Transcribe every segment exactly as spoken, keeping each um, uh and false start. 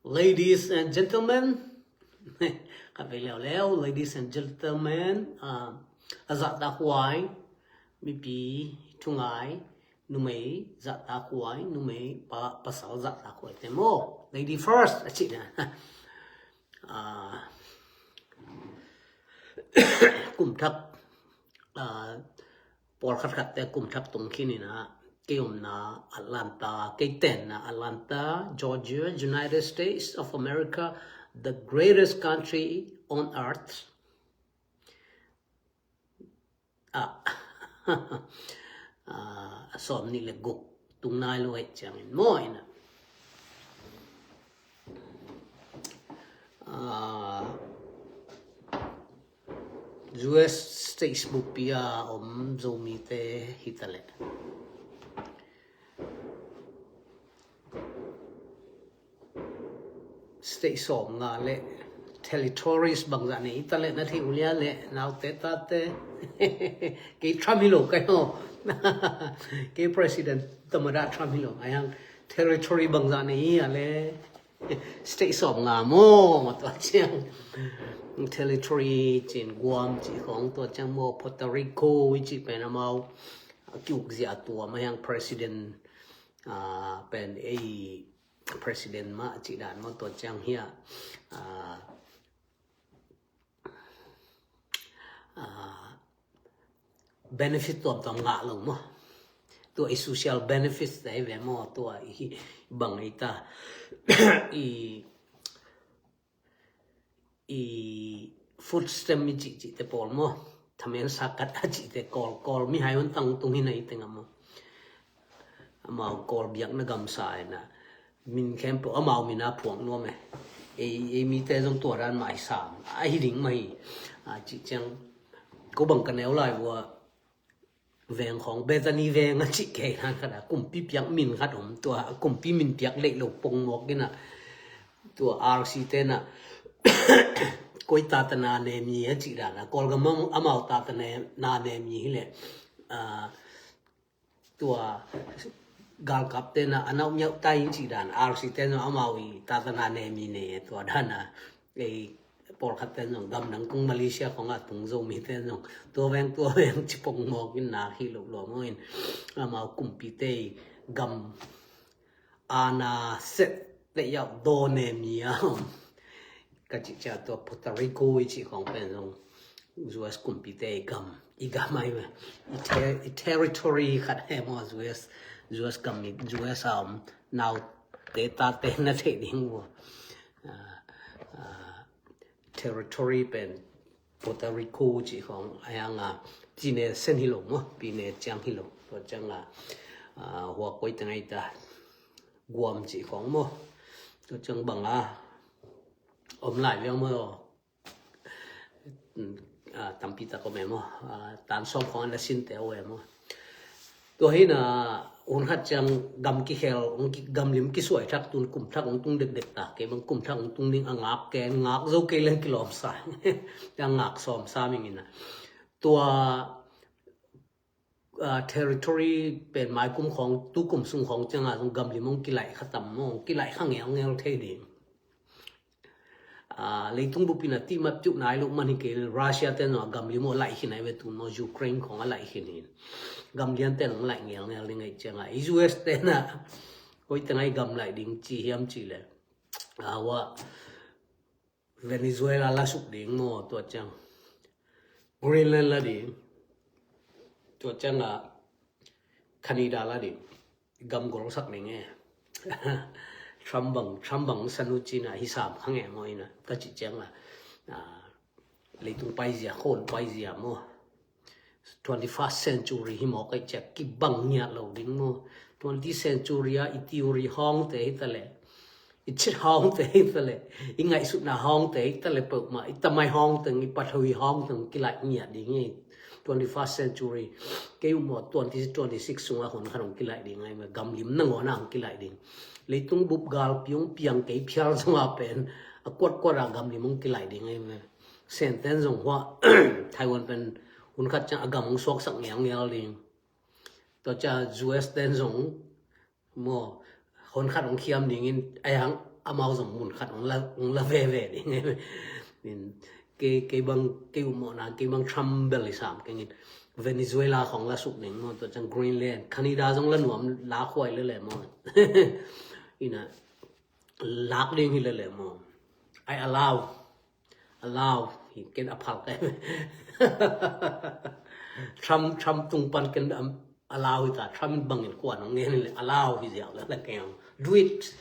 Ladies and gentlemen, khat vei leuleu, ladies and gentlemen, uh, a zahtakhuai, mipi thungai, numei zahtakhuai, numei pa, pasal zahtakhuai te maw. Lady first, a cihna. Uh, kum thak, uh, pawlkhat khat te kum thak tung khin in ah, kei omna Atlanta, kei tenna Atlanta, Georgia, United States of America, the greatest country on earth. Ah, ah, sawm nih le guk tung nai lo eh ciangin maw in ah. Ah, U S States buppi a om Zomite hi ta leh, state sawm nga le territories bangzah nei hi ta leh, na theih uh lian leh naute tate. Kei Trump hi lo kai haw. Kei President Tamada Trump hi lo. A hiang territory bangzah nei hi a le, state sawm nga maw, tua ciang territory cin, Guam cih khawng, tua ciang maw, Puerto Rico i cih pen amau a kiuk zia tua mah hiang president, ah, pen ei president mah cih dan maw, tua ciang hi a, ah, ah, benefit tuamtuam ngah lo maw. Tua i social benefits te hi ve maw, tua i bang ei ta, i, i food stamp i cihcih te pawl maw, thamen sakat a cih te, Kawl, Kawl mihai hun tang tung hi na i teng a maw. Amau Kawl biakna gamsa in ah, min khempeuh amau min a phuak nuam e. Ei, ei mite zong tua dan mah hi sam, a hi ding mah hi. A cih ciang, ko bang ka neu lai vua, veng khawng, Bethany veng a cih kei dan khat a, kumpi piak min khat om, tua kumpi min piak leih lo pongmawk in ah, tua R C te in ah, koi tatana nem hi a cih dan a, Kawlgam amau tatana nem hi leh, ah, tua galkap te in ah a nauh miauh tai in cih dan, R C te in ah amau i tatana nem hi nei, tua dan a, ei pawlkhat te in zong gamdang tung, Malaysia khawng a tung Zomite in zong tua veng tua veng ci pongmawk in nak hi lo lua maw in, amau kumpite i gam ana set le yauh daw nem hi a om. Ka cih ciang tua Puerto Rico i cih khawng pen zong U S kumpite i gam, i gam ai ve. I ter-, i territory khat he maw, U S, U S gam i, U S a om naute tate na theih ding vua. Ah, ah, territory pen Puerto Rico cih khawng a hiang a, cine sen hi lo maw, pine ciang hi lo. Tua ciang a, ah, hua koi teng ai ta, Guam cih khawng maw. Tua ciang bang a om lai viau maw. Ah, tampi tak om e maw. Ah, tan sawm khawng an la sin te uh e maw. Tua hi na, hun khat ciang gam kikhel, hong ki-, gamlim kisuai thak tun kum thak hong tung dekdek ta, kei bang kum thak hong tung ding a ngak ken, ngak zo kei leng kilawm sa. A ngak sawm sa ming in a. Tua, ah, territory pen mai kum khawng, tu kum sung khawng ciang a zong gamlim hong kilaih kha tam maw, hong kilaih kha ngeungeu thei ding. Ah, leitung bup in a tihmat piuh nai lo man hi kei, Russia te in a gamlim aw laih khin ai ve tu maw, Ukraine khawng a laih khin hi. Gamlian te in hong laih ngelngel ding aih ciang a, i U S te in a koi teng ai gam laih ding ci hiam cih leh, ah, hua Venezuela la suk ding maw, tua ciang Greenland la ding, tua ciang a Canada la ding, gam gol sak ding e. Trump bang, Trump bang sanu cina hi sam khang e maw in a, ka cih ciang a, ah, leitung paizia, khon paizia maw. Twenty-first century hi mawk aih ciang kibang ngiat lo ding maw. Twenty century a i theory hawngte hi ta leh, i cit hawngte hi ta leh, i ngaihsutna hawngte hi ta leh peuhmah, i tamai hawngteng, i pathawi hawngteng kilaih ngiat ding hi. Twenty-first century, kei uh maw twenty twenty-six sungah hun khat hong kilaih ding ai maw, gamlim nangawn ah hong kilaih ding. Leitung bup galpi hong piang kei phial zong a pen, a kuatkuat ah gamlim hong kilaih ding ai maw. Senten zong hua, Taiwan pen hun khat ciang a gam hong suaksak ngeungeu ding. Tua ciang U S ten zong maw, hun khat hong khiam dingin, a hiang amau zong mun khat hong la, hong la veve ding. Kei, kei bang, kei umawhna, kei bang Trump bel i sam keng in. Venezuela khong la suk ding maw, tua ciang Greenland, Canada zong la nuam, la khuai lele maw. Ina, lak ding hi lele maw. I allow. Allow hi, ken a phal kai. Trump, Trump tung pan ken allow hi ta, Trump in bangin kuan hong ngen le allow hi ziau la la keng. Do it.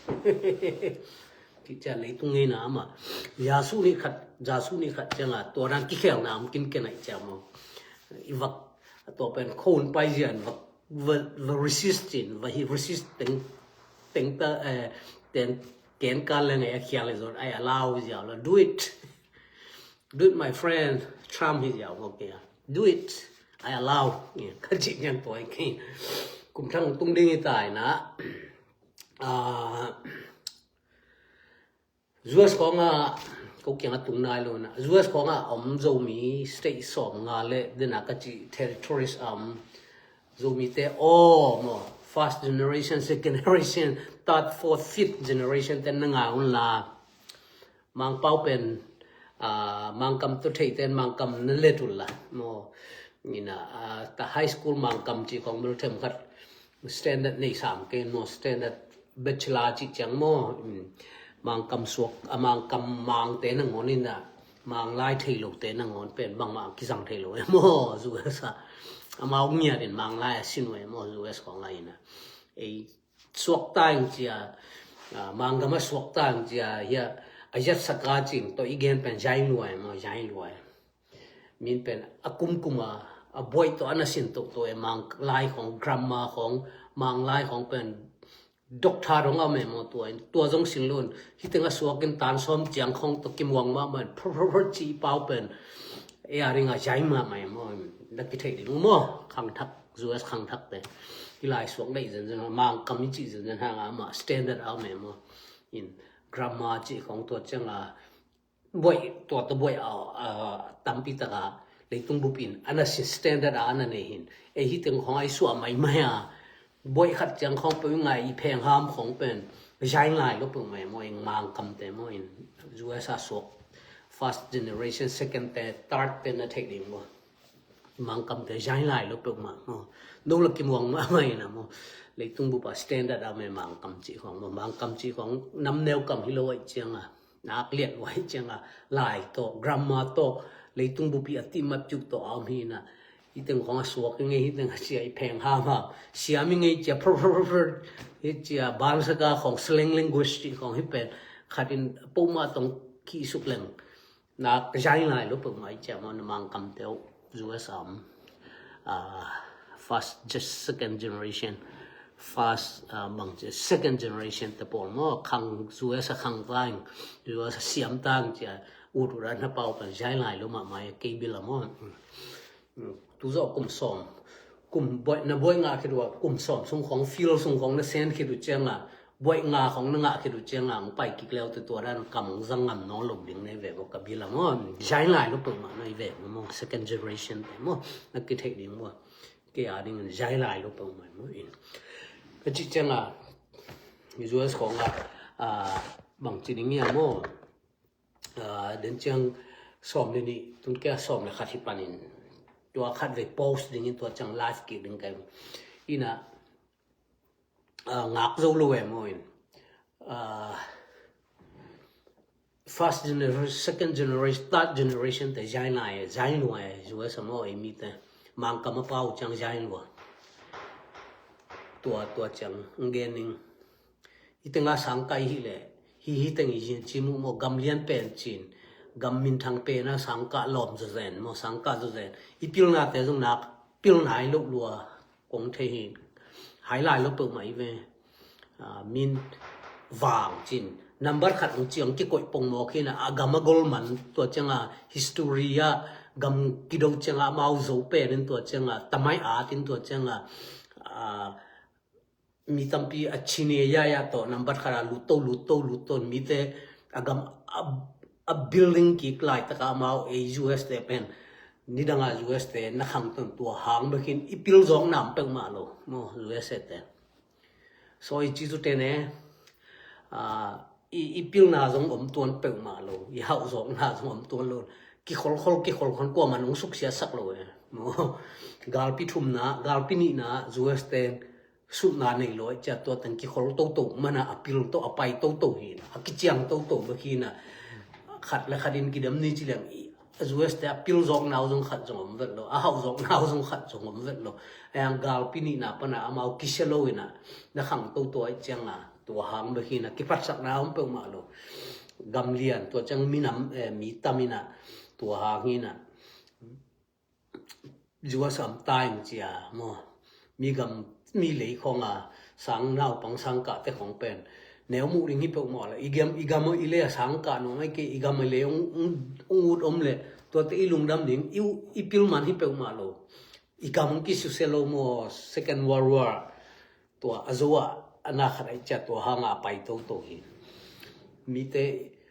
Ki cia leitung ngeina ama. Yasu ni khat, yasu ni khat cianga tua dan kikhelna om kin ken ai cia maw. I vak, tua pen khon pai zian vak, va, va resist in, va hi resist teng, teng ta, eh, ten, ken kan le ngai a khial le zon, I allow ziau la, do it. Do it, my friend. Trump hi ziau maw kei a. Do it. I allow. Ka ci nian tua i kei. Kum thang tung ding i tai na. Ah, U S khawngah ko kiangah tung nai lo na. U S khawngah om Zomi state sawm nga le dena ka ci territories om Zomi te aw maw, first generation, second generation, third, fourth, fifth generation te na ngai un la. Mangpau pen, ah, Mangkam tua thei ten Mangkam na let un la maw. Ina, ah, ta high school Mangkam ci kong bel them khat standard nei sam ke maw, standard bachelor ci ciang maw. Mm. Mangkam suak, a Mangkam Mangte nangawn ina, Manglai thei lote nangawn pen bangmah kizang thei lo e maw, U S a. Amau ngiat in Manglai a sin uh e maw, U S khawngah ina. Ei suak ta ing cia, ah, Manggam a suak ta ing cia, hia, a yat saka cing, to i gen pen zai lua e maw, zai lua e. Min pen a kumkum a, a buai tawh a na sin tawh tawh e, Manglai khawng, grammar khawng, Manglai khawng pen doctor dong a om e maw tua in, tua zong sin lo in, hi teng a suak in tan sawm ciang khawng tawh kimuang mahmah in, phur phur phur ci pau pen, e a ring a zai mahmah e maw, na kithei ding maw, khangthak, U S khangthak te. Hi lai suak lei zenzen, Mangkam i ci zenzen hang a mah standard a om e maw. In, grammar ci khawng tua ciang a, buai, tua tawh buai a, a, tampi taka leitung bup in a na sin standard a a na nei hin. Ei hi teng khawng ai suah maimai a, buai khat ciang khawng peuh i ngai i pheng ham khawng pen, zai lai lo peuh mai maw, eng Mangkam te maw in, U S a suak first generation, second te, third te na theih ding maw. Mangkam te zai lai lo peuh mah maw. No la kimuang mahmah ina maw. Leitung bup a standard a om e Mangkam ci khawng maw. Mangkam ci khawng nam neu kam hi lo ai ciang a. Nak liat uai cianga, lai tawh, grammar tawh, leitung bupi a ti mat juk tawh a om hi na. Hi teng khawng a suak i ngei, hi teng a sia i pheng ham ham. Siam i ngei cia, prr, prr, prr, prr. Hi cia, bansaka khawng slang language cih khawng hi pen. Khat in poma tawng kih suk leng. Nak zai lai lo peuhmah i cia maw, na Mangkam teuh, U S a om. Ah, first, just second generation, first, ah, bang ci, second generation te pawl maw, khang, U S a khang tang, U S a siam tang cia, ut ut a na pau pan zai lai lo mahmah a kei bil a maw. Mm. Mm. Tu zawh kum sawm, kum buai, na buai ngah khit uh a, kum sawm sung khawng, field sung khawng na sen khit uh cianga, buai nga khawng na ngah khit uh cianga, hong pai kik leu te tua dan kam hong zang ngam nawn lo ding na hi ve maw, ka bil a maw, zai lai lo peuhmah na hi ve maw, second generation te maw, na kitheih ding maw, kei a dingin zai lai lo peuhmah maw in. Ka cih cianga, U S khawng a, ah, bang ci ding hia maw, ah, den ciang sawm le nih, tun kei a sawm le khat hi panin, tua khat vei post dingin tua ciang live kik ding ka hi. Ina, ah, ngak zo lo e maw in. Ah, first generation, second generation, third generation te zai nai, zai nua e, U S a maw e mi te. Mangkam a pau ciang zai nua. Tua, tua ciang, ngening. Hi tenga sangkah i hih leh, hi, hi teng i zin cin uh maw, gam lian pen cin, gam minthang pen a sangkah lawm zawzen maw, sangkah zawzen. I pilnate zong nak, pilna i loh lua, kong thei hi, hai lai lo peuhmah i ve. Ah, min vang cin. Number khat hong ci hong kikoih pongmawk hi na, a gam a gol man tua cianga, history a, gam kido cianga, amau zo pen in tua cianga, tamai at in tua cianga, ah, mi tampi a chine ya ya tawh, number khat a lut to, lut to, lut to, mite a gam a, a building kik laitaka amau ei U S te pen, nidanga U S te na khang ton tua hang bekin i pil zawk nam peuhmah lo maw, U S te. So i ci zu te ne, ah, i, i pilna zong om tuan peuhmah lo, i hauhzawkna zong om tuan lo. Kikholkhol, kikholkhol, kuaman hong suksiasak lo e. Maw, galpi thumna, galpi nihna, U S ten supna nei lo, cia tua teng kikhol toto mana a pil to, a pai toto hi na, a kiciang toto bek hi na. Khat le khat in kidam ni ci leng, i, U S te a pil zawkna uh zong khat zong om vet lo, a hauh zawkna uh zong khat zong om vet lo. A yang galpi nihna pana amau kisia lo ina, na khang toto a i cianga, tua hang bek hi na, kipatsakna om peuhmah lo. Gamlian, tua ciang minam, eh, mi tam ina, tua hang hi na. U S am time cia maw, mi gam, mi lei khong a sang naupang sang kah te khong pen neu muh ding hi peuhmah la, i gam, i gam i lei a sang kah nuam ai kei, i gam i lei ung, ung, ung ut om le, tuate i lungdam ding, i, i pil man hi peuhmah lo. I gam ung kisuse lo maw, Second World War. Tua a zo ah a na khat ai cia tua hanga a pai toto hi. Mite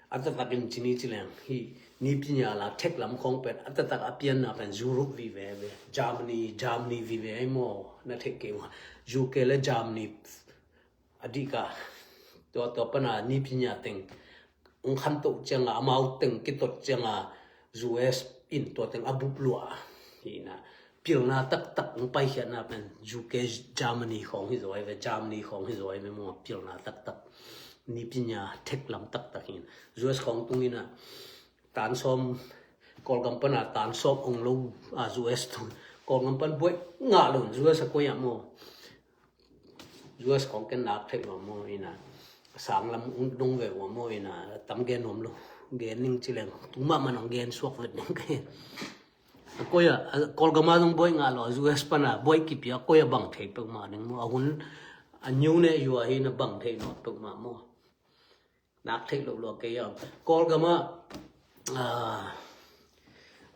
a taktak in ci ni ci leng hi, nipinya la thek lam khong pen a taktak a pianna pen Europe vive ve, Germany, Germany vive ai maw, na thek kei ua. U K le Germany a dika, tua, tua pana nipinya teng ung khantoh cianga, amau teng kitot cianga, U S in tua teng a bup lua hi na. Pilna taktak ung paikhiatna pen U K, Germany khong hi zaw ai ve, Germany khong hi zaw ai ve maw, pilna taktak. Nipinya thek lam taktak hi na. U S khong tung ina, tan sawm, Kawlgam pana tan sawm ong lo a, U S tung. Kawlgam pan buai ngah lo, U S a koi ah maw. U S khong ken nak theih ua maw ina, sang lam ung dong ve ua maw ina, tam gen nuam lo. Gen ning ci leng, tu mahmah nong gen suak vet ning kei. A koi ah, a, Kawlgam a zong buai ngah lo, U S pana buai kipi a koi ah bang thei peuhmah ning maw. A hun, a nyu ne yu a hi na bang thei nuam peuhmah maw. Nak theih loh lua kei a. Kawlgam ah, ah,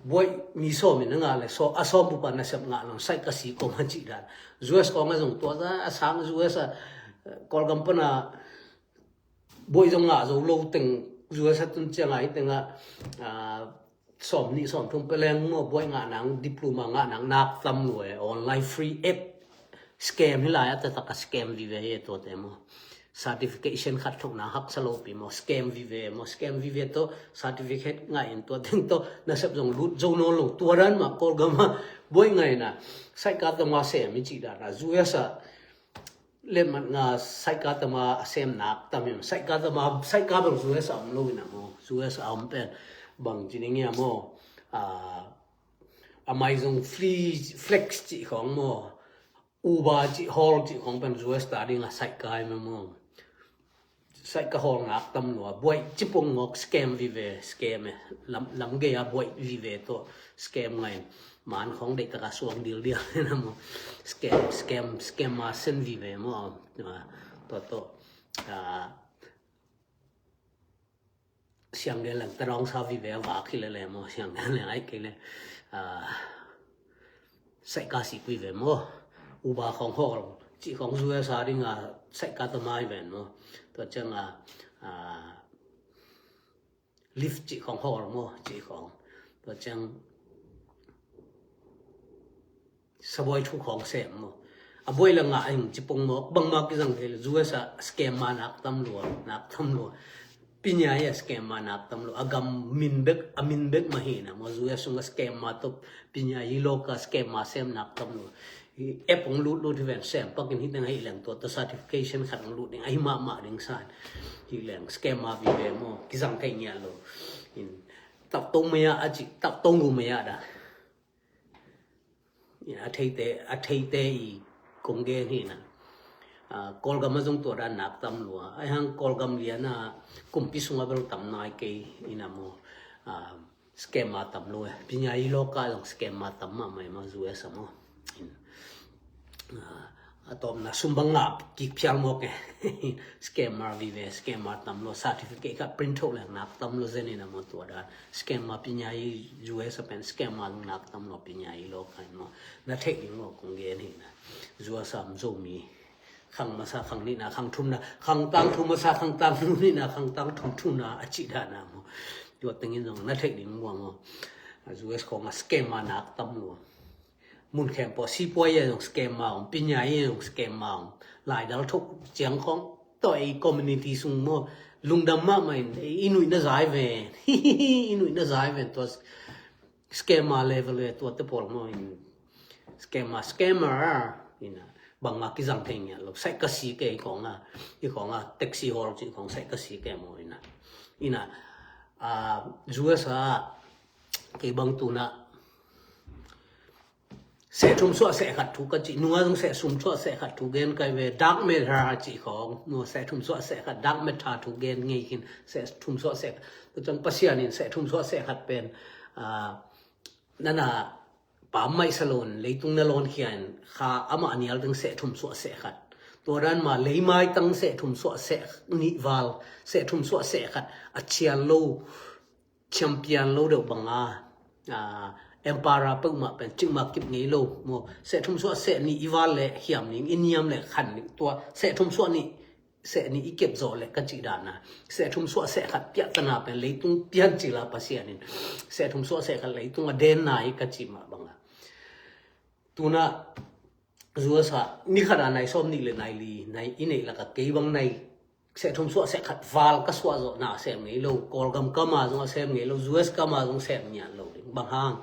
buai mi sawm in a ngah le, saw, a sawm bupa nasep ngah lo, saih ka si kawm a cih dan. U S kawng a zong tua za, a sang U S a, Kawlgam pana buai zong ngah zo lo teng, U S a tun ciang a hi teng a, ah, sawm nih sawm thum peleng maw, buai ngah nang, diploma ngah nang, nak tam lua e, online free app, scam hi lai a, taktak a scam vive hi e tuate maw. Certification khat thok nang haksa lo pi maw, scam vive maw, scam vive to, certificate ngah in tua teng to, nasep zong lut zo nawn lo, tua dan mah Kawlgam a buai ngah ina, saih ka tama sem i cih dan a, U S a, letmat nga saih ka tama a sem nak tam hi maw, saih ka tama, saih ka bel U S a om lo ina maw, U S a om pen bang ci ning ia maw, ah, a mai zong free flex cih khong maw, Uber cih hawl cih khong pen U S ta ding a saih ka hi maw maw. Saih ka hawl nak tam lua, buai cipong ngawk scam vive, scam e, lam, lam gei a buai vive to, scam ngai, man khong deih taka suang dil dil na maw, scam, scam, scam ma sen vive maw, ah, to, to, ah, siang gen leng tadawng sa vive a vak hi le le maw, siang gen leng ai kei le, ah, saih ka sik vive maw, Uber khong hawl cih khong U S a ding a saih ka tama hi ven maw, tua ciang a, ah, Lyft cih khong hawl maw, cih khong. Tua ciang sabuai thu khong sem maw. A buai la ngah hing cipong maw, bangmah kizang thei lo, U S a scam ma nak tam lua, nak tam lua. Pinya hi a scam ma nak tam lua. A gam min bek, a min bek mah hi na maw, U S sung a scam ma to, pinya hi lo ka scam ma sem nak tam lua. Hi app hong lut lut hi ven, sem pakin hi teng hi leng tua ta certification khat hong lut ding, ahi mahmah ding san. Hi leng scam ma vive maw, kizang thei ngiat lo. In, tap tong maya a ci, tap tong lu maya da. In, a theite, a theite i kong gen hi na. Ah, Kawlgam a zong tua dan nak tam lua. Ai hang Kawlgam lian a kumpi sung a bel tam nai kei ina maw. Ah, scam ma tam lo e. Pinya i lo ka zong scam ma tam mahmah e maw, U S a maw. In, ah, a tawpna sum bang ngah kik phial mawk e. Scammer vive, scammer tam lua, certificate khat print tho leng nak tam lua zen ina maw tua dan. Scammer pinya i U S a pen scammer nak tam lua pinya i lo ka in maw. Na theih ding maw kong gen hi na. U S a om Zomi. Khang masa, khang nihna, khang thumna, khang tangthu masa, khang tangthu nihna, khang tangthu thumna, a cih dan a maw. Tua tengin zong na theih ding maw maw. A U S khong a scammer nak tam lua. Mun khempeuh, sipuai a zong scammer om, pinya a zong scammer om. Laidal thok ciang khong Tua ei community sung maw, lungdam mahmah in, ei i nuih na zai ven. I nuih na zai ven tua scammer level ve tua te pawl maw in. Scammer, scammer. Ina, bang a kizang thei ngiat lo. Sai ka si ke i kong a, i kong a taxi hawl ci kong sai ka si ke maw ina. Ina, ah, U S a, kei bang tuna, seh thum suah seh khat thu ka ci, nunga zong seh thum suah seh khat thu gen kai ve, dark matter ci khong, no, seh thum suah seh khat, dark matter thu gen ngei khin, seh thum suah seh khat. Tua ciang Pasian in seh thum suah seh khat pen, ah, nana pam mai salon, leitung na lawn khian, kha amah nial teng seh thum suah seh khat. Tua dan ma leimai tang seh thum suah seh nih val, seh thum suah seh khat, a chian lo, champion lo deuh banga, ah, emperor peuhmah pen cikmah kip ngei lo maw. Seh thum suah seh nih i val le hiam ning, i niam le khan ning, tua seh thum suah nih, seh nih i kep zawh le ka cih dana. Seh thum suah seh khat piahtana pen leitung pian cila Pasian in seh thum suah seh khat leitung a denna hi ka cih mah banga. Tuna U S a ni khat a nai sawm nih le nai li, nai i neih laka kei bang nai seh thum suah seh khat val ka suah zawh na sem ngei lo, Kawlgam kama zong a sem ngei lo, U S kama zong sem ngiat lo ding. Bang hang?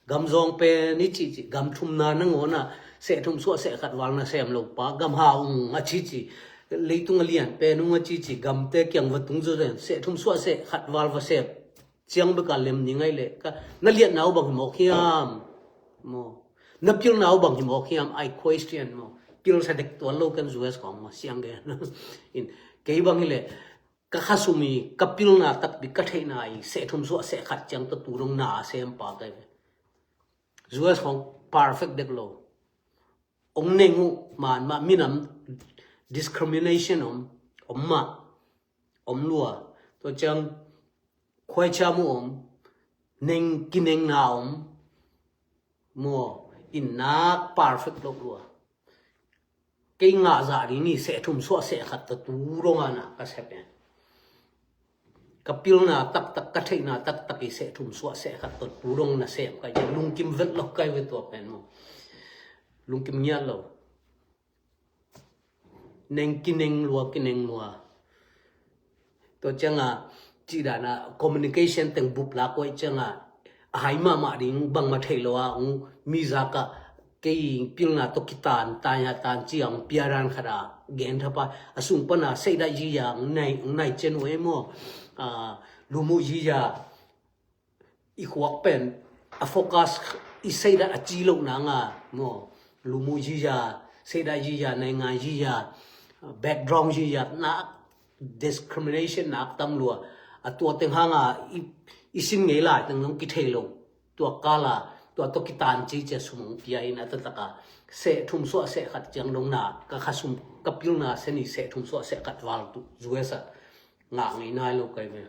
Gam zawng pen i cih cih, gam thumna nangawn a seh thum suah seh khat val na sem lo pa, gam ha ung a cih cih, leitung a lian pen ung a cih cih, gamte kiang va tung zaw den, seh thum suah seh khat val va sem ciang beka lem ni ngai le ka, na liatna uh bang hi mawk hiam? Maw. Na pilna uh bang hi mawk hiam? I question maw. Pil sa dek tuan lo kan U S kong maw, siang gen. In, kei bang hi le, ka khasum i, ka pilna takpi ka theihna i, seh thum suah seh khat ciang tawh tu dong na sem pa kai ve. U S kong perfect dek lo. Ong neng uh man mah minam discrimination om, om mah, om lua. Tua ciang khuaicham uh om, neng kinengna om, maw, in nak perfect lo lua. Kei ngah zah ding ni seh thum suah seh khat tawh tu dong a na ka sep e. Ka pilna taktak, ka theihna taktak i seh thum suah seh khat tawh tu dong na sem kai, lungkim vet lo kai ve tua pen maw. Lungkim ngiat lo. Neng kineng lua, kineng lua. Tua cianga, cih dana communication teng bup lak uh cianga, a hai mahmah ding bangmah thei lo a, ung mi zaka kei pilna tawh kitan, tanya tan ciang pia dan khat a gen thapa, a sung pana seidah ziza, ung nai, ung nai cen uh e maw, a, lum uh ziza, i khuak pen a focus i seidah a ci loh nanga maw, lum uh ziza, seidah ziza, naingan ziza, background ziza, nak discrimination nak tam lua. A tua teng hanga i, i sin ngei lai teng zong kithei lo. Tua kala, tua tawh kitan ci cia sum ong pia in a taktak a seh thum suah seh khat ciang dong na, ka khasum, ka pilna seni seh thum suah seh khat val tu, U S a ngah ngei nai lo kai ve.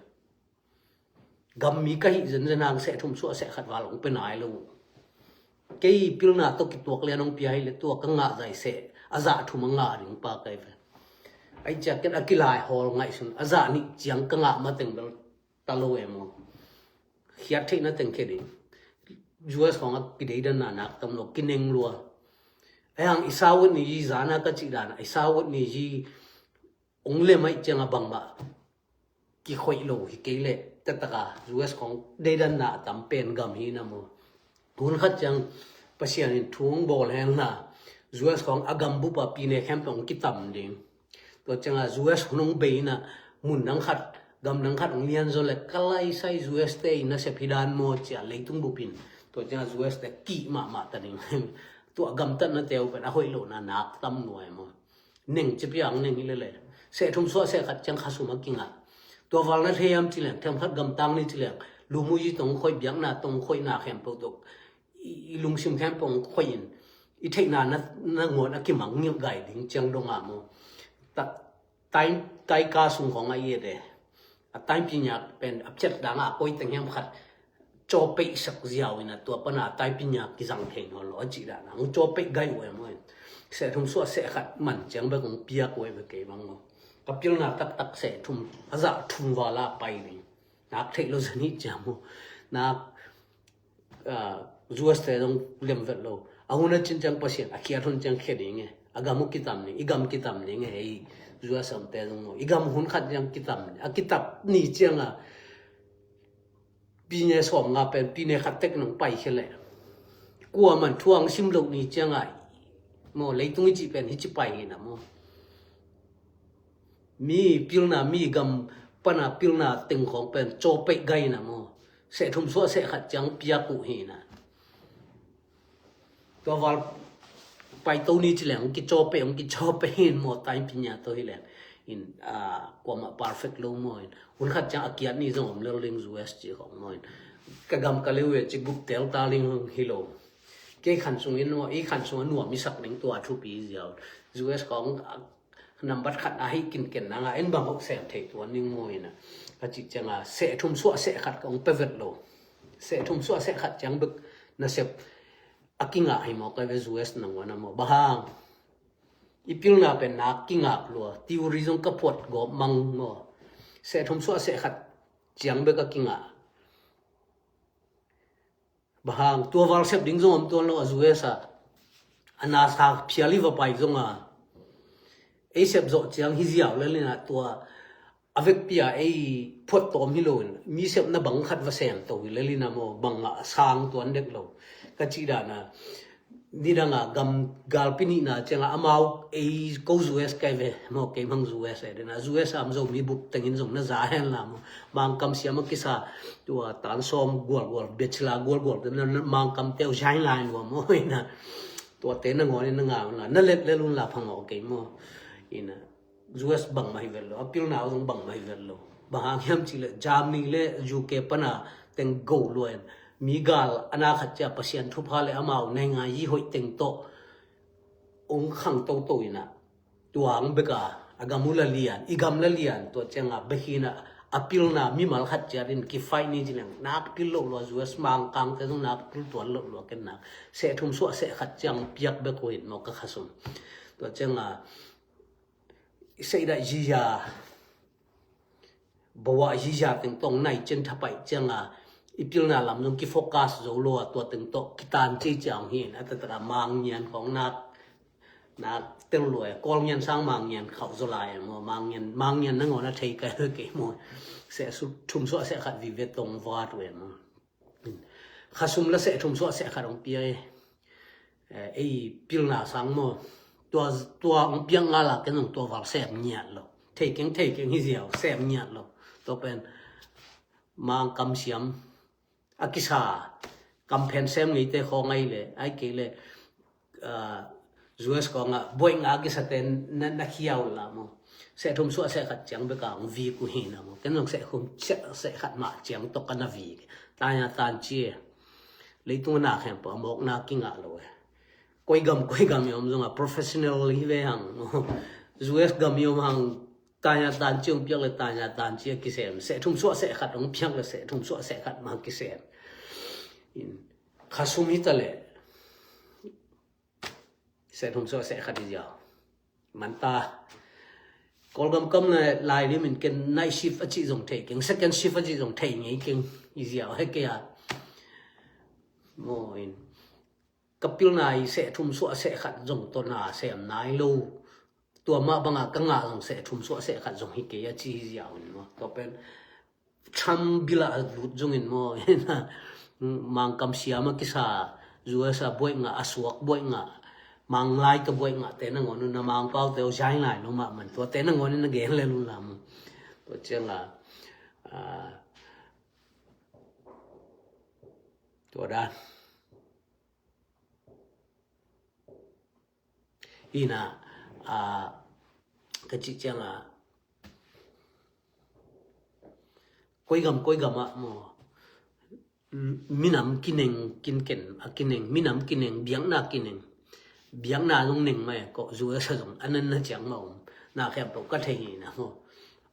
Gam mi ka hih zenzen hang seh thum suah seh khat val ong pe nai lo. Kei pilna tawh kituak lian ong pia hi le tua ka ngah zai seh a zah thum a ngah ding pa kai ve. Ai cia ken a kilai hawl ngaihsun a zah nih ciang ka ngah mateng bel ta lo e maw. Khiat theihna teng khe ding. U S khong a kideidanna nak tam lo, kineng lua. Ai hang i sawt ni zi zana ka cih dana, i sawt ni zi ong lem aih cianga bangmah kikhoih lo hi kei leh, taktak a U S khong deidanna a tam pen gam hi na maw. Hun khat ciang Pasian in thu ong bawl hengna, U S khong a gam bupa pine khempeuh ong kitam ding. Tua cianga U S hun ong bei na, mun dang khat, gam dang khat ong lian zaw le, ka lai sai U S te in nasep hi dan maw cia leitung bupin. Tua cianga U S te kih mahmah ta ding. Tua gamtatna teu pen a hoih lohna nak tam nuai maw. Neng ci piang neng hi lele. Seh thum suah seh khat ciang khasum a kingah. Tua val na thei hiam ci leng, themkhat gamtang ni ci leng, lumuyi tong khoih, biakna tong khoihna khempeuh tuk. I, i lungsim khempeuh khoih in, i theihna na, nangawn a kimang ngilh gai ding ciang dong a maw. Ta, tai, taika sung khong a i et e. A taipinyak pen a piat dang a koi teng hiam khat cawpeih sak ziau in a tua pana taipinyak kizang thei nawn lo a cih dan a hong cawpeih gai uh e maw. Seh thum suah seh khat man ciang bek hong piak uh e bek kei bang maw. Ka pilna taktak seh thum a zah thum vala pai ding. Nak theih lo zanih ciang maw. Nak, ah, U S te dong lem vet lo. A hun a cin ciang Pasian a khiat hun ciang khia ding e. A gam uh kitam ding, i gam kitam ding e. Ei Zuasamte zong maw, i gam hun khat ciang kitam, a kitap ni cianga pine sawm nga pen pine khat tek nong paikhia leh, kuaman thuang sim loh ni cianga maw, leitung i cih pen hici pai hi na maw. Mi pilna, mi gam pana pilna teng khawng pen cawpei gai na maw. Seh thum suah seh khat ciang piak uh hi na. Tua val paito ni ci leng hong kicawpei, hong kicawpei in maw, tai pinya to hi leng in, ah, kuamah perfect lo maw in. Hun khat ciang a kiat ni zong om lel ding U S ci khawng maw in. Ka gam ka leu e ci gup tel ta ling hi lo. Kei khan sungin maw, i khan sung a nuam i sak ning tua thupi ziau. U S khawng, ah, nambat khat a hi kinken nanga en bang hok sem thei tuan ning maw ina. Ka cih cianga seh thum suah seh khat ka hong pe vet lo. Seh thum suah seh khat ciang bek nasep a kingah hi maw, ka ve U S nangawn a maw. Bang hang i pilna pen nak kingah lua, theory zong ka phuat gawp mang maw. Seh thum suah seh khat ciang bek a kingah. Bang hang tua val sep ding zong om tuan lo a U S a. A nasa phial i va pai zong a, ei sep zawh ciang hi ziau lel ina tua a vekpi a ei phuat tawm hi lo in, mi sepna bang khat va sem to hi lel ina maw, bang a sang tuan dek lo. Ka cih dana, nidanga gam galpi nihna cianga amau ei ko U S kai ve maw, kei mang U S e dena, U S am Zomi bup tengin zong na za hen la maw. Mangkam siam a kisa tua tan sawm gualgual, bachelor gualgual, na, na, Mangkam teu zain lai lua maw ina. Tuate nangawn in na ngah un la, na let lel un la phang maw kei maw ina. U S bangmah hi vet lo, a pilna uh zong bangmah hi vet lo. Bang hang hiam cih leh Germany le U K pana teng go lua in, mi gal a na khat cia Pasian thupha le amau naingngai yi hoih teng tawh hong khang toto ina. Tua hang beka a gam uh la lian, i gam la lian, tua cianga bek hi na, a pilna mimal khat ciat in kifaih ni ci leng nak pil loh lua, U S Mangkangte zong nak pil tuan loh lua ken nak. Seh thum suah seh khat ciang piak bek uh hin maw ka khasum. Tua cianga i seidaih ziza, bawah ziza teng tawh nai cen thapaih cianga i pilna lam zong kifocus zo lo a, tua teng tawh kitan cei ciang hi in, a taktak a Mangngian khawng nak, nak tel lua e, Kawlngian sang Mangngian khauh zaw lai e maw, Mangngian, Mangngian nangawn a thei kai lo kei maw. Seh su-, thum suah seh khat vive tong vat uh e maw. Khasum la seh thum suah seh khat hong pia e. Eh, ei pilna sang maw. Tua, tua hong piak ngal a ken zong tua val sem ngiat lo. Thei keng, thei keng hi ziau, sem ngiat lo. Tua pen Mangkam siam a kisa, kamphen sem ngeite khawng ai le, ai kei le, ah, U S khawngah buaih ngah a kisate na, na khiau la maw. Seh thum suah seh khat ciang beka hong vik uh hi na maw. Ken zong seh thum suah seh khat mah ciang tawh ka na vik. Tanya tan ci e. Leitung a na khempeuh a mawkna kingah lo e. Koi gam, koi gam i om zonga professional hi ve hang. U S gam i om hang, tanya tan ci hong piak le tanya tan ci a kisem. Seh thum suah seh khat hong piak le seh thum suah seh khat mah kisem. In, khasum hi ta le seh thum suah seh khat hi ziau. Manta Kawlgam kam le lai limin ken night shift a cih zong thei keng, second shift a cih zong thei ngei keng hi ziau he kei a. Maw in, ka pilna i seh thum suah seh khat zong tawh na sem nai lo. Tua mah banga ka ngah zong seh thum suah seh khat zong hi kei a ci hi ziau in maw. Tua pen Trump bila a lut zongin maw. Mangkam siam a kisa, U S a buaih ngah, a suak buaih ngah, Manglai ka buaih ngah te nangawn un a Mangpau te uh zain lai lo mah man, tua te nangawn in a gen le lun lam. Tua cianga, ah, tua dan. Ina, ah, ka cih cianga, koi gam, koi gam ah maw, minam kineng, kinken a kineng, minam kineng, biakna kineng, biakna zong neng mah e, ko U S a zong a nan na ciang mah om, na khempeuh ka thei hi na maw.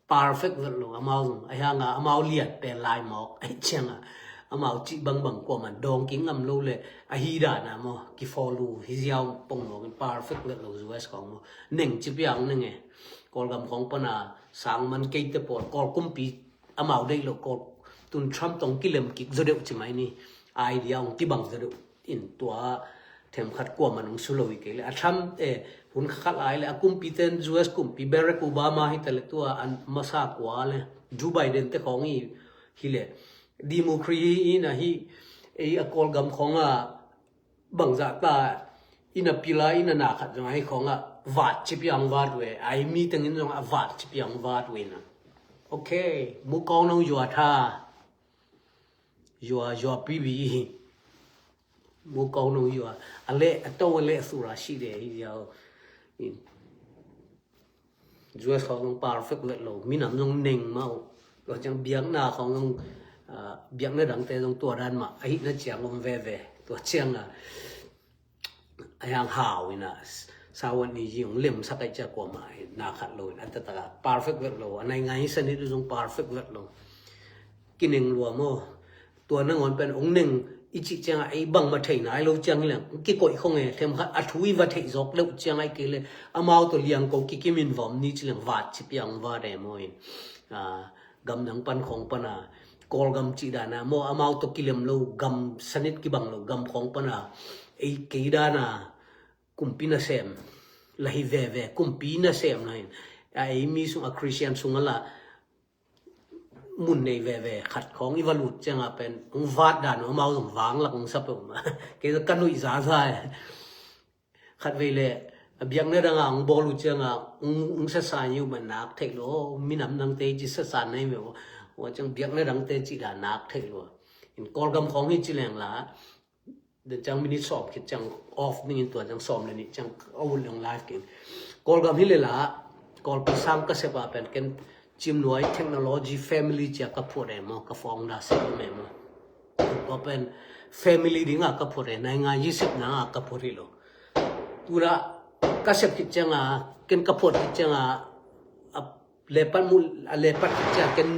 Perfect vet lo amau zong, ahi hanga amau liat pen lai mawk, ahi cianga amau cih bangbang kuaman dawng kingam lo le, ahi dana maw, kifaw lu hi ziau pong mawk in, perfect vet lo U S khawng maw. Neng ci piang neng e, Kawlgam khawng pana sang man keite pawl, Kawl kumpi amau deih lo, Kawl tun Trump tawh kilem kik zaw deuh ci mai ni, idea hong kibang zaw deuh in tua themkhat kuaman hong su lo hi kei le, a Trump, eh, Hun khat lai le a kumpite'n U S kumpi Barack Obama hi ta le tua an masa kua le Joe Biden te khawng hi, hi le Democrat hi in a hi ei a Kawlgam khawng a bangzah ta in a pila in a na khat zong a hi khawng a vat ci piang vat ve, a ei mi tengin zong a vat ci piang vat ve na. Ok, mu kong nong yua tha. Yua, yua pi bi. Mu kong nong yua. A le, a to a le sura si de hi yau. In. U S khawng zong perfect vet lo. Minam zong neng mau. Tua ciang biakna khawng zong, ah, biakna dangte zong tua dan mah. A hihna ciang om veve. Tua ciang a. A hiang hau in a. Sawan ni zing lemsak ai cia kuamah. Na khat lo in. A tatak a. Perfect vet lo. A nai ngai sanit zong perfect vet lo. Kineng lua maw. Tua nangawn pen ong neng i cih ciangah ei bangmah thei nai lo ciang leng kikoih khong e, them khat a thu i va theih zawk deuh ciangah i kei le amau tawh liangko kikim in va om ni ci leng vat ci piang vat e maw in. Ah, gamdang pan khawng pana Kawlgam cih dana maw amau tawh kilem lo gam sanit kibang lo gam khawng pana ei kei dana kumpi nasem la hi veve, kumpi nasem la hin a ei mi sung a Christian sung a la mun nei veve khat khawng i va lut ciangah pen hong vat dan uh amau zong vang lak hong sa peuhmah. Kei ka nuih zaza e. Khat vei le a biakna dangah hong bawl uh ciangah hong, hong sasa ni uh mah nak theih lo, minam dangte ci sasa nei meh uh. Ua ciang biakna dangte cih dan nak theih lo. In Kawlgam khawng hi ci leng la den ciang minute sawm khit ciang off dingin tua ciang sawm le nih ciang a ut leng live ken. Kawlgam hi le la Kawlpi sang ka sep a pen ken Cimnuai Technology Family cia ka phuat e maw, ka founder sep e maw. Tua pen family dinga ka phuat e, naingan yi sepna a ka phuat hi lo. Tuna ka sep khit cianga ken ka phuat khit cianga a lepat mu a lepat khit cianga ken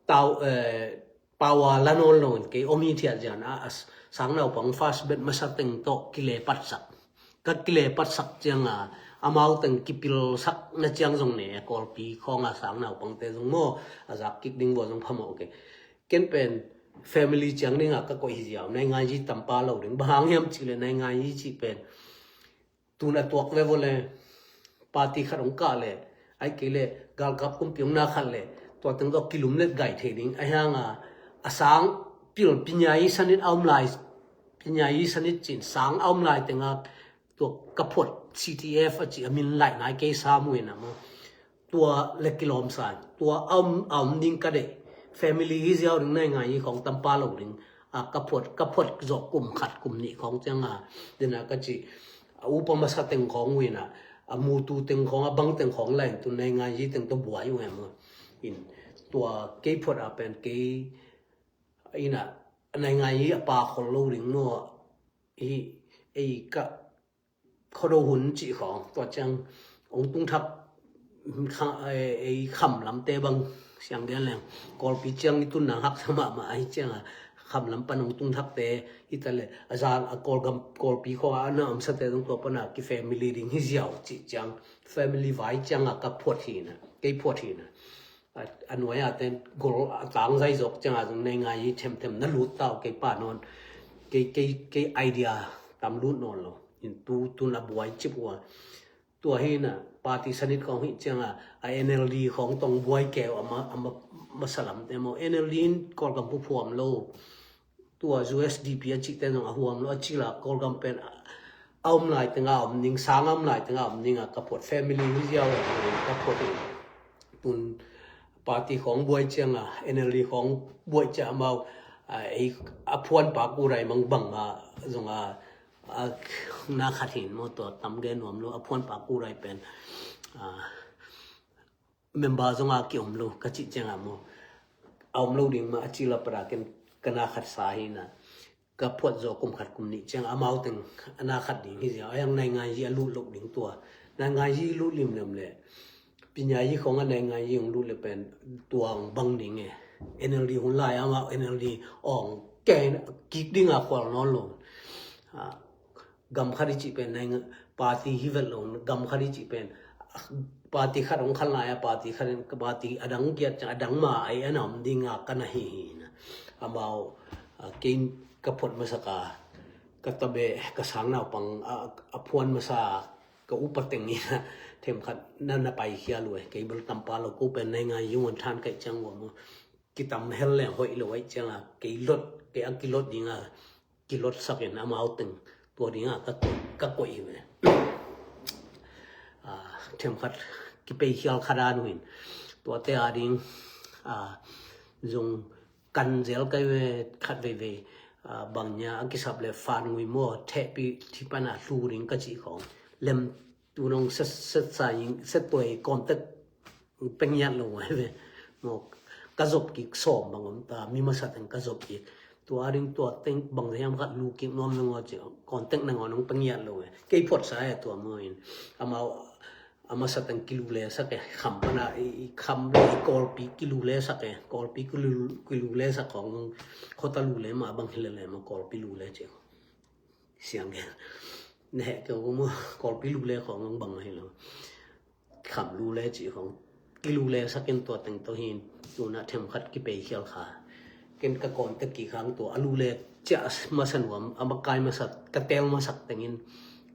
tau eh, pau a la nawn lo in kei om hi thiat zian a, a s-, sang naupang first batch masa teng tawh kile patsak. Ka kile patsak cianga amau teng kipilsak na ciang zong ne a Kawlpi khawnga sang naupangte zong maw a zak kik ding vua zong phamawh kei. Ken pen family ciang dinga ka koih hi ziau, naingan yi tampa lo ding. Bang hang hiam cih le naingan yi cih pen tun a tuak ve vawle party khat hong kah le ai kei le galkap kumpi hong na khat le tua teng tawh kilum let gai thei ding a hianga a sang pil pinyai sanit a om lai, pinyai sanit cin sang a om lai tenga tua ka phuat C T F a ci a min lai nai kei sa muina maw. Tua le kilawm sa in tua a om, a om ding ka deih. Family hi ziau ding naingan yi khawng tampa lo ding a ka phuat, ka phuat zawh kum khat kum nih khawng cianga dena ka ci a upa masa teng khawng uina a mutu teng khawng a bang teng khawng lain tu naingan yi teng tawh buai uh em maw. In tua kei phuat a pen kei ina naingan yi a pa khol lo ding maw. Hi ei ka Khuado hun cih khawng tua ciang hong tung thak kha-, ei, ei kham lamte bang siang dian leng Kawlpi ciang i tun nang haksa mahmah ahi cianga kham lam pan hong tung thakte hi ta le a zan a Kawlgam Kawlpi khawng a na omsate zong tua pana ki family ding hi ziau cih ciang family vai cianga ka phuat hina, kei phuat hina. A, a nuai a ten gol a tang zai zawk cianga zong naingan yi themthem na lut tau kei pa nawn kei, kei, kei idea tam lut nawn lo. In tu tun a buai cip ua tua hina party sanit khawng hi cianga a N L D khawng tong buai keu a ma, a ma, masa lamte maw N L D in Kawlgam puphuam lo. Tua U S D P a cihte zong a huam lo a cila Kawlgam pen a om lai tenga om ning, sang a om lai tenga om ning a ka phuat family hi ziau a ka phuat in tun party khawng buai cianga N L D khawng buai cia amau a, ei, a phuan pa kurai mang bang a zonga a na khat hin maw tua tam gen nuam lo a phuan pa kurai pen a member zonga ki om lo ka cih cianga maw a om lo ding ma a cila para ken ka na khat sa hina. Ka phuat zawh kum khat kum nih ciang amau teng a na khat ding hi ziau a hiang naingan yi a lut loh ding tua naingan yi lut limlem le pinya yi khawng a naingan yi hong lut le pen tua hong bang ding e. N L D hun lai amau N L D awng ken kik dinga khual nawn lo. Gam khat i cih pen naingan party hi vet lo, gam khat i cih pen party khat hong khan lai a party khat in party a dang kiat ciang a dang ma ai a na om dinga ka na hi hi na. Amau kei ka phuat masak a ka tabe ka sang naupang a phuan masa ka upa teng in a themkhat na na pai khial uh e. Kei bel tampa lo ko pen naingan yung an than kaih ciang uh a maw. Kitam hel le hoih lo aih ciang a kei lot, kei a kilot ding a kilot sak in amau teng tua ding a ka koih, ka koih hi ve. Ah, themkhat kipei khial kha dan uh in tuate a ding, ah, zong kan zel kai ve khat veivei, ah, bang nia a kisap le fan ngui maw thehpih thi pan a hlu ding ka cih khawng lem tu nong set, set sa ing, set tuai contact peng yat lo ai ve. Maw ka zop kik sawm bang om ta, mi masa teng ka zop kik. Tua ding tua teng bang hiam khat lu kik nuam nang aw ci contact nang aw nong peng yat lo ai. Kei phot sa ai tua maw in. Amau a masa teng kilu le sak e, kham pana i, i kham le i Kawlpi kilu le sak e, Kawlpi kilu, kilu le sak khawng, khota lu le ma bang hi le le ma Kawlpi lu le ci. Siang ke. Ne he ke ko maw Kawlpi lu le khawng bang hi lo. Kham lu le ci khawng kilu le sak in tua teng to hin tuna themkhat kipei khial kha. Ken ka contact kik khang tua a lu le cia masa nuam, a makai masa, ka tel masak teng in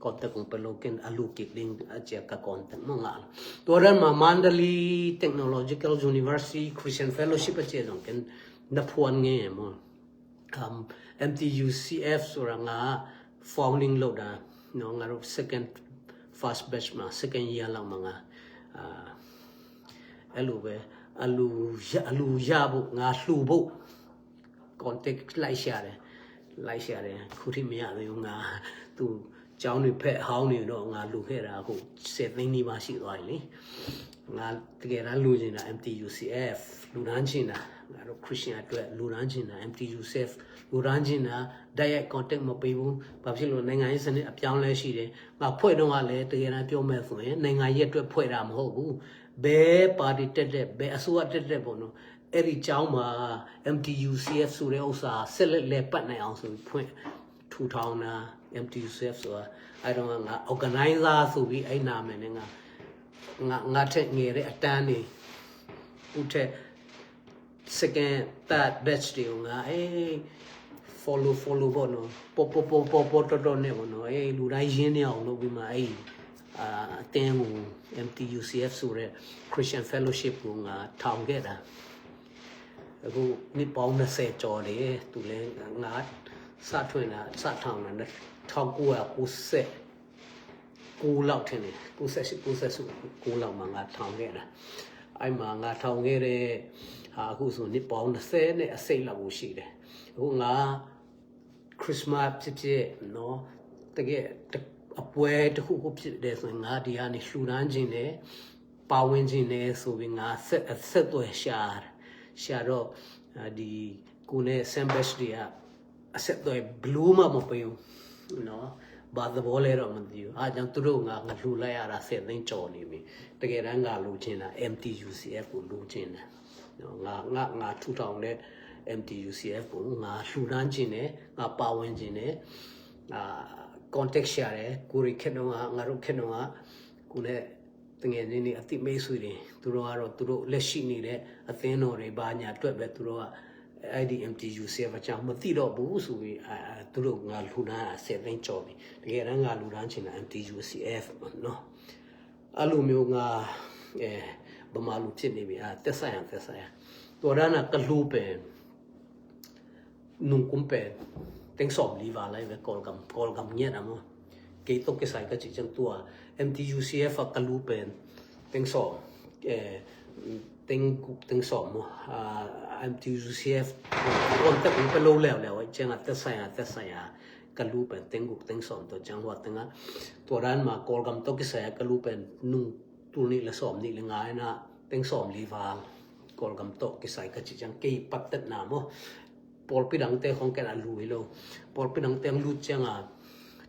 contact kong pe lo ken a lu kik ding a cia ka contact ma ngah lo. Tua dan ma Mandalay Technological University Christian Fellowship a cia zong ken na phuan nge maw. Um, M T U C F sura nga founding lo da, no, nga ro second, first batch ma, second year lang ma nga, ah, alu be, alu ya, alu ya bu, nga hlu bu. Contact lai sia de, lai sia de, khu thi mi ya de nga tu, chau ni phe, hau ni no, nga lu he ra khu, set ni ni ma si lai ni. Nga tegena lu ni na M T U C F, lu nan si na, nga ro Christian a tua, lu nan si na M T U C F, lu nan si na, direct contact ma pe bu, pa si lu na nga sa ni a piang le si de, nga phoi dong a le, tegena piang me fu e, na nga ye tua phoi ram ho bu, be party te te, be a sua te te bo no, eri chau ma M T U C F su re o sa, sele le pat na ang su phoi, two thousand na M T U C F su a, ai dong nga organizer su bi ai na me ne nga, nga, nga te nge re a ta ni, u te second, third batch de nga, eh, follow, follow bo no, po, po, po, po, po, to, to ne bo no, eh, lu dai yin ya no bi ma, eh, ah, teng u M T U C F su re Christian Fellowship u nga thong ke da. Aku ni pong na se cho de, tu le nga sa thoi na, sa thong na, na thong ku a ku se. Ku lau te ne, ku se si, ku se su, ku lau ma nga thong ke na. Ai ma nga thong ke de, ha ku su ni pong na se ne, a se lau u si de. Aku nga Christmas ci ci, no, te ke, te, a pue te ku ku ci de su nga di a ni su nan jin ne, pa wen jin ne, su bi nga se, se to shar, shar do, a di ku ne sembes di a, a set to blue ma mo pe u, no, ba the bole ro mo di u, a jang tu do nga, nga lu la ya ra se ning cho ni mi, te ke ra nga lu chin na, M T U C F ku lu chin na. Nga, nga, nga two thousand le M T U C F ku nga hlunan cine, nga pawen cine, a, contact share, kuri khenonga, nga ru khenonga, kune tenge ni ni ati mei sui ni, turo aro, turo leshi ni le, ateno re, banya tuet be turo a, I D M T U C F a chang mati do bu sui, a, a, turo nga hlunan a se reng cho ni. Tenge nga hlunan cina M T U C F, no. A lu miu nga, eh, bama lu cin ni mi, a, tesaya, tesaya. Tua dana ka lu pen, nungkum pen, teng som li va lai ve Kawlgam, Kawlgam ngiat a mo. Kei tok kisai ka ci cang tua, M T U C F a ka lu pen, teng som, eh, teng guk teng som mo, a, M T U C F, kon tek pe lo leo leo, ai ceng a tesaya, tesaya. Ka lu pen teng guk teng som tua ciang hua teng a. Tua dan ma Kawlgam tawh kisai a ka lu pen nung tul nih le sawm nih le nga ina teng sawm li val. Kawlgam tawh kisai ka ci ciang kei pattetna maw. Pawlpi dangte khong ken a lu hi lo. Pawlpi dangte ang lu ciang a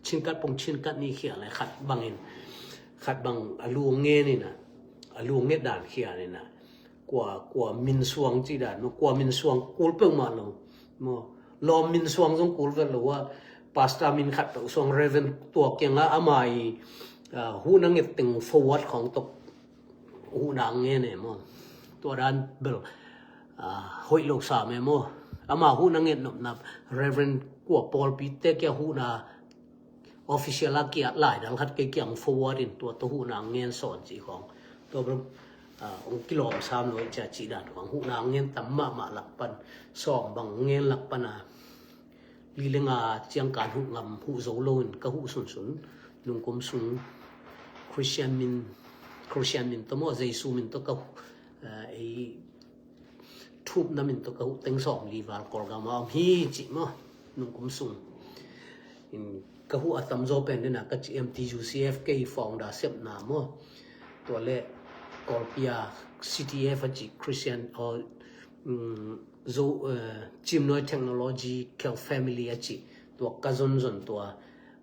chinkat pong chinkat nih khia le khat bangin. Khat bang a lu ngen ina. A lu nget dan khia ina. Kua, kua min suang ci dan, kua min suang kul peuhmah lo. Maw, lawm min suang zong kul vet lo a, pastor min khat peuh suang Reverend tua kiang a ama i, a, huhna nget teng forward khawng tawh huhna ngen e maw. Tua dan bel, a, hoih lo sam e maw. Ama huhna nget nopna Reverend kua pawlpi te kia huhna official a kiat lai dang khat kei kiang forward in tua tawh huhna ngen sawn cih khawng. Tua bel, ah, hong kilawm sam lo cia cih dan khawng huhna ngen tam mahmah lak pan, sawm bang ngen lak pan a, li le nga ciang kan huh ngam huh zo lo in ka huh sunsun. Nungkum sung Christian min, Christian min tawh maw, Jesu min tawh ka huh, ah, ei thupna min tawh ka huh teng sawm li val Kawlgam a om hi cih maw, nungkum sung. In ka huh a tamzaw pen dena ka ci M T U C F kei founder sepna maw. Tua le Kawlpi a C T F a ci Christian or, um, Zo, uh, Cimnuai Technological Family a ci. Tua ka zonzon tua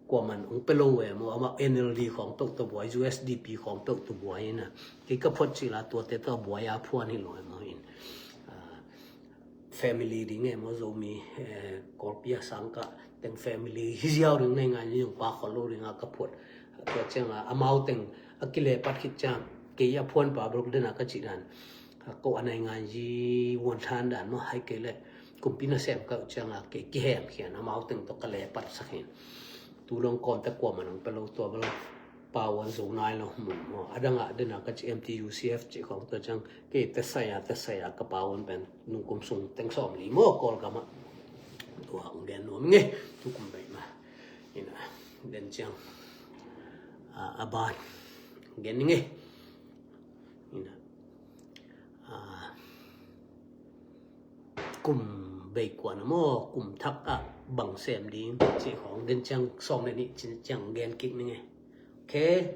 kuaman hong pe lo e maw, amah N L D khawng peuh tawh buai, U S D P khawng peuh tawh buai ina. Kei ka phuat cila tuate tawh buai a phuan hi lo e maw in. Ah, family ding e maw, Zomi, eh, Kawlpi a sangkah teng family hi ziau ding nei ngai ni zong pa khol lo ding a ka phuat. Tua ciang a, amau teng a kile pat khit ciang, kei a phuan pa bel dena ka cih dan. A ko a nei ngai zi wuan than dan maw, hai kei le kumpi nasem ka uh ciang a kei kiheng khian amau teng tawh ka le pat sak hin. Tu long kawm te kuaman hong pe lo tua bel pau an zo nai lo mun maw. A dang ah dena ka ci M T U C F ci khawng tua ciang kei te sai a, te sai a ka pau an pen nungkum sung teng sawm li maw Kawlgam ah. Tua hong gen nuam nge, tu kum bei ma. Ina, den ciang, ah, a ban gen nge. Ina, ah, kum bei kuan a maw, kum thak ah bang sem ding cih khawng den ciang sawm le nih cin ciang gen kik ning e. Okay.